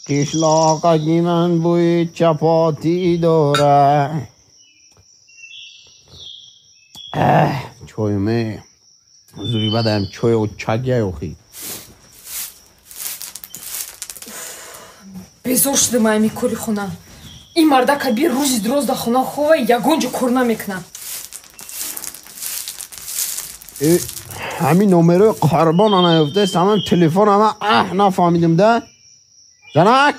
Қишлоқаки ман бӯи чапотӣ дора. Чойме зури бадаям чой очагия охи. Безор шудам ами кори хона. Ин мардака би рӯзи дроз да хона хова ягон ҷо кор намекунам. Ҳамин номерои қарбон наёфтаст, ҳаман телефон ама аҳ нафаҳмидим да. Занак!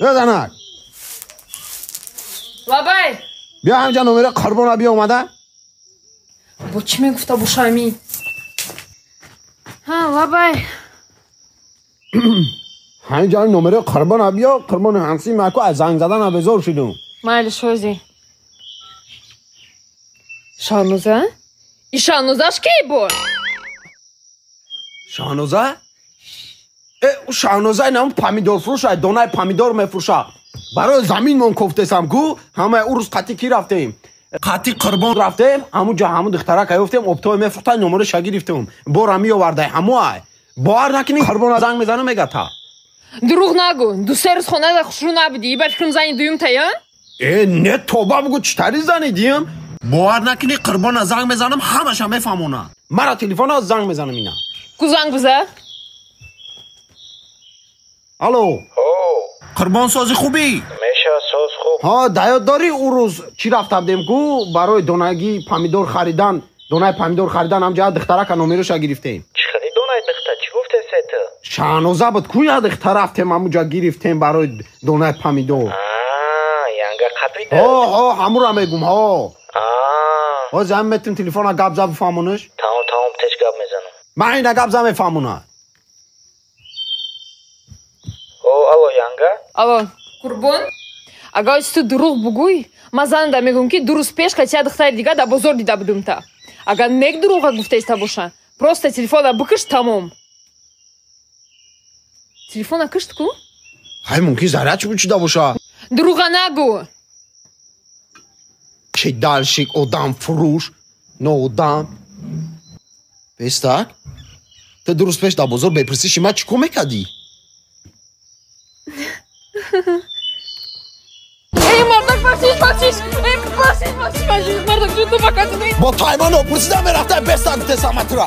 Ё занак! Лабай! Биё ҳамҷа номерои қарбона биё омада. Бо чӣ мегуфта боша ами? Ҳа, лабай. Ҳаминҷа номерои қарбона биё, қурбони ҳамси маку аз занг задана безор шудум. Майли шози. Шаҳноза? И Шаҳнозаш кей бор? Шаҳноза? Э, Шаҳноза инам помидорфурӯш ай, донаи помидор мефурӯша. Барои заминмон кофтесам ку, ҳамаи ӯ рӯз қатӣ кӣ рафтем? Қатӣ қурбон рафтем, ҳамун ҷа ҳамун духтарак ёфтем, обтой мефурӯхтай, номероша гирифтем. Бора меовардай, ҳамо ай. Бовар накунӣ, қурбона занг мезанам, мега та. Дурӯғ нагӯ, ду се рӯз хонада хушрӯ набудӣ, ба фикрам зани дуюмта, я? Э, не тоба бугӯ, чӣ тари зани диюм? Бовар накунӣ, қурбона занг мезанам, ҳамаша мефаҳмона. Мара телефона занг мезанам ина. Ку занг биза? Алло. Қурбон сози хубӣ? Меша соз хуб. Ҳа, даёд дорӣ ӯ рӯз чӣ рафта будем ку барои донагӣ помидор харидан, донаи помидор харидан ҳамҷа духтарака номероша гирифтем. Чӣ хари донаи духта? Чӣ гуфтесе ту? Шаҳноза буд ку я духта рафтем ҳамуҷа гирифтем барои донаи помидор. Аа, янга қапида. Ҳо, ҳо, ҳамура мегум, ҳо. Аа. Ҳозир ҳам метим телефона гап за бифаҳмонаш? Тамом, тамом, тез гап мезанам. Ман ина гап за мефаҳмона. О, алло, янга? Алло, Қурбон? Агар ту дурӯғ бугӯй, ман занада мегӯм ки ду рӯз пеш кати я духтари дига дар бозор дида будум та. Агар нек дурӯға гуфтаиста боша, просто телефона бикиш тамом. Телефона кишт ку? Ҳай мумкин заряд чӣ бучида боша. Дурӯға нагӯ. Чӣ далшик одам фурӯш, ноодам. Бестак? Ту ду рӯз пеш дар бозор бепурсиши ман чӣ кор мекардӣ? Эй, мардак, бахшиш, бахшиш! Эй, бахшиш, бахшиш, бахшиш, мардак, ҷун ту бакату. Бо тайма нопурсида мерафтай, бестак гуфтесам ман тура.